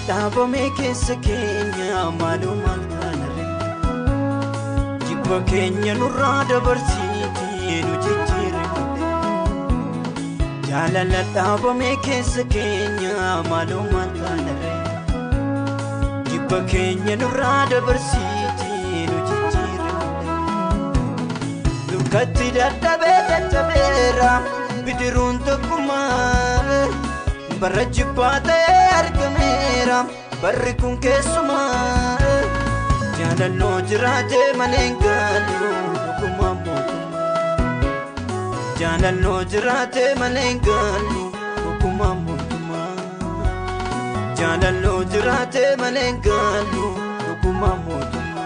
dhaabame keessa keenya maaloo maal taanarre jibba keenya nurraa dabarsiitii nu jijjiirre malee. Jaalala dhaabame keessa keenya maaloo maal taanarre jibba keenya nurraa dabarsiitii nu jijjiirre malee. Lukatti dadhabee dadhabeera bidiruun tokkummaa. Barra jibbaa ta'ee argameera barri kun keessumaa. Jaalalloo jiraatee malee hin gaalu dhugumaan mootummaa. Jaalalloo jiraatee malee hin gaalu dhugumaan mootummaa. Jaalalloo jiraatee malee hin gaalu dhugumaan mootummaa.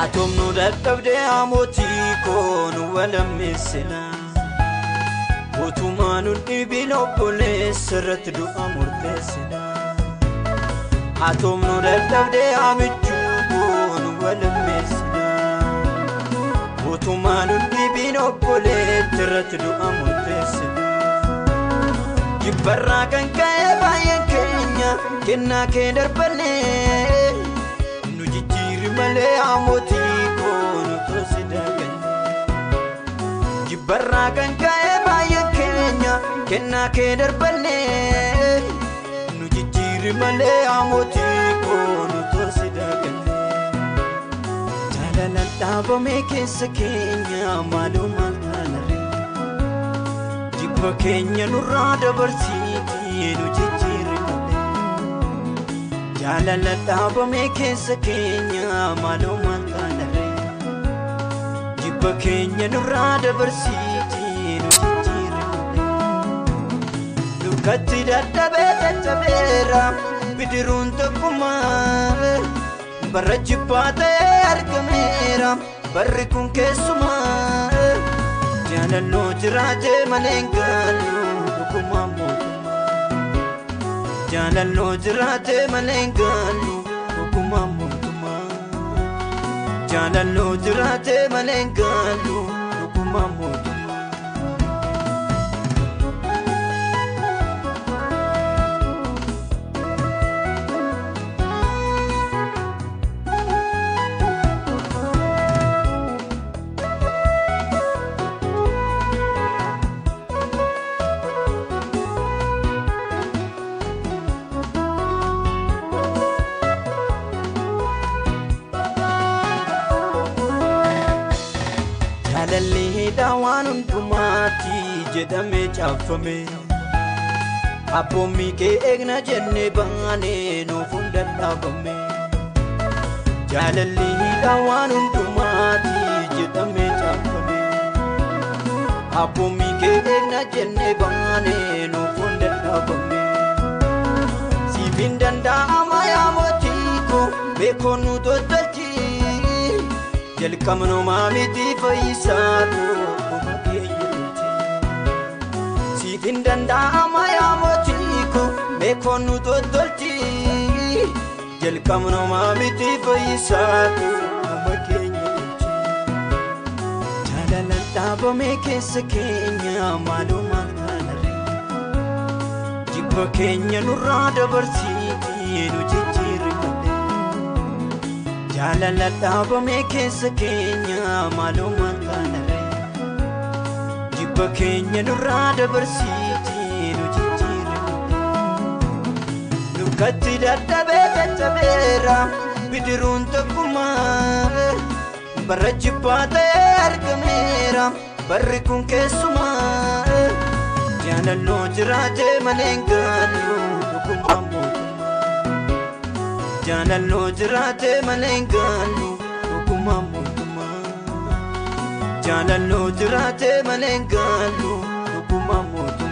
Atoomnu dadhabdee amootii koonu walammeessina. Mootummaa nu dhibiin obboleessa irratti du'a murteessina. Atoomnu dadhabdee amichuu koonu walammeessina. Mootummaa nu dhibiin obboleessa irratti du'a murteessina. Jibbarraa kan ka'e baay'een keenya kennaa kee darbannee. Malee amootii koonu toosi daganne. Jibbarraa kan ka'e baay'een keenya kennaa kee darbanne. Nu jijjiirri malee amootii koonu toosi daganne. Jaalala dhaabame keessa keenya maaloo maal taanarre. Jibba keenya nurraa dabarsiitii nu jijjiirri malee. Jaalala dhaabame keessa keenya maaloo maal taanarre. Jibba keenya nurraa dabarsiitii nu jijjiirre malee. Lukatti dadhabee dadhabeera bidiruun tokkummaa. Barra jibbaa ta'ee argameera barri kun keessumaa. Jaalalloo jiraatee malee hin gaalu dhugumaan mootummaa. Jaalalloo jiraatee malee hin gaalu dhugumaan mootummaa. Jaalalloo jiraatee malee hin gaalu dhugumaan mootummaa. Jaalalli hidhaa waan hundumaatti jedhamee caafame. Abboommii kee eegna jennee baanee nuuf hunda dhaabame. Jaalalli hidhaa waan hundumaatti jedhamee caafame. Abboommii kee eegna jennee baanee nuuf hunda dhaabame. Siif hin danda'ama yaa mootii koo beekoo nu tottolchi. Jalqabnumaa miti fayyisaa dhuma keenya tolche. Siif hin danda'ama yaa mootii koo beekoo nu tottolchi. Jalqabnumaa miti fayyisaa dhuma keenya tolche. Jaalala dhaabame keessa keenya maaloo maal taanarre. Jibba keenya nurraa dabarsiitii nu jijjiirre malee. Jaalala dhaabame keessa keenya maaloo maal taanarre. Jibba keenya nurraa dabarsiitii nu jijjiirre malee. Lukatti dadhabee dadhabeera bidiruun tokkummaa. Barra jibbaa ta'ee argameera barri kun keessumaa. Jaalalloo jiraatee malee hin gaalu dhugumaan mootummaa. Jaalalloo jiraatee malee hin gaalu dhugumaan mootummaa. Jaalalloo jiraatee malee hin gaalu dhugumaan mootummaa.